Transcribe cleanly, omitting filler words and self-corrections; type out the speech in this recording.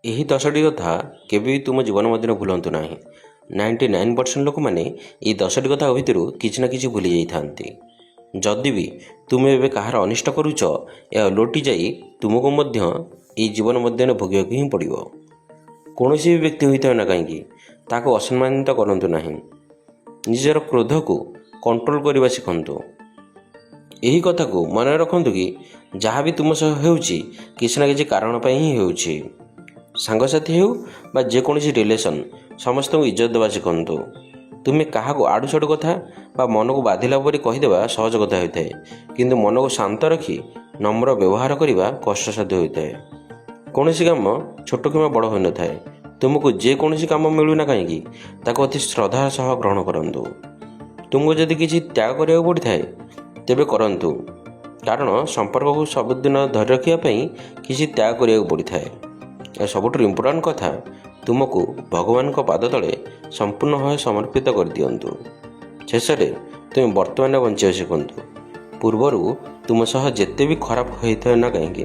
ଏହି 10ଟି କଥା କେବେ ବି ତୁମ ଜୀବନ ମଧ୍ୟରେ ଭୁଲନ୍ତୁ ନାହିଁ। 99% ଲୋକମାନେ ଏହି 10ଟି କଥା ଭିତରୁ କିଛି ନା କିଛି ଭୁଲି ଯାଇଥାନ୍ତି। ଯଦି ବି ତୁମେ ଏବେ କାହାର ଅନିଷ୍ଟ କରୁଛ, ଏହା ଓଲଟି ଯାଇ ତୁମକୁ ମଧ୍ୟ ଏହି ଜୀବନ ମଧ୍ୟରେ ଭୋଗିବାକୁ ହିଁ ପଡ଼ିବ। କୌଣସି ବି ବ୍ୟକ୍ତି ହୋଇଥାଉ ନା କାହିଁକି, ତାହାକୁ ଅସମ୍ମାନିତ କରନ୍ତୁ ନାହିଁ। ନିଜର କ୍ରୋଧକୁ କଣ୍ଟ୍ରୋଲ କରିବା ଶିଖନ୍ତୁ। ଏହି କଥାକୁ ମନେ ରଖନ୍ତୁ କି ଯାହା ବି ତୁମ ସହ ହେଉଛି, କିଛି ନା କିଛି କାରଣ ପାଇଁ ହିଁ ହେଉଛି। ସାଙ୍ଗସାଥି ହେଉ ବା ଯେକୌଣସି ରିଲେସନ୍, ସମସ୍ତଙ୍କୁ ଇଜ୍ଜତ ଦେବା ଶିଖନ୍ତୁ। ତୁମେ କାହାକୁ ଆଡ଼ୁ ସାଡ଼ୁ କଥା ବା ମନକୁ ବାଧିଲା ପରି କହିଦେବା ସହଜ କଥା ହୋଇଥାଏ, କିନ୍ତୁ ମନକୁ ଶାନ୍ତ ରଖି ନମ୍ର ବ୍ୟବହାର କରିବା କଷ୍ଟସାଧ୍ୟ ହୋଇଥାଏ। କୌଣସି କାମ ଛୋଟ କିମ୍ବା ବଡ଼ ହୋଇନଥାଏ। ତୁମକୁ ଯେକୌଣସି କାମ ମିଳୁ ନା କାହିଁକି, ତାକୁ ଅତି ଶ୍ରଦ୍ଧାର ସହ ଗ୍ରହଣ କରନ୍ତୁ। ତୁମକୁ ଯଦି କିଛି ତ୍ୟାଗ କରିବାକୁ ପଡ଼ିଥାଏ, ତେବେ କରନ୍ତୁ, କାରଣ ସମ୍ପର୍କକୁ ସବୁଦିନ ଧରି ରଖିବା ପାଇଁ କିଛି ତ୍ୟାଗ କରିବାକୁ ପଡ଼ିଥାଏ। ଆଉ ସବୁଠାରୁ ଇମ୍ପୋର୍ଟାଣ୍ଟ କଥା, ତୁମକୁ ଭଗବାନଙ୍କ ପାଦ ତଳେ ସମ୍ପୂର୍ଣ୍ଣ ଭାବେ ସମର୍ପିତ କରିଦିଅନ୍ତୁ। ଶେଷରେ ତୁମେ ବର୍ତ୍ତମାନ ବଞ୍ଚିବା ଶିଖନ୍ତୁ, ପୂର୍ବରୁ ତୁମ ସହ ଯେତେ ବି ଖରାପ ହୋଇଥାଏ ନା କାହିଁକି।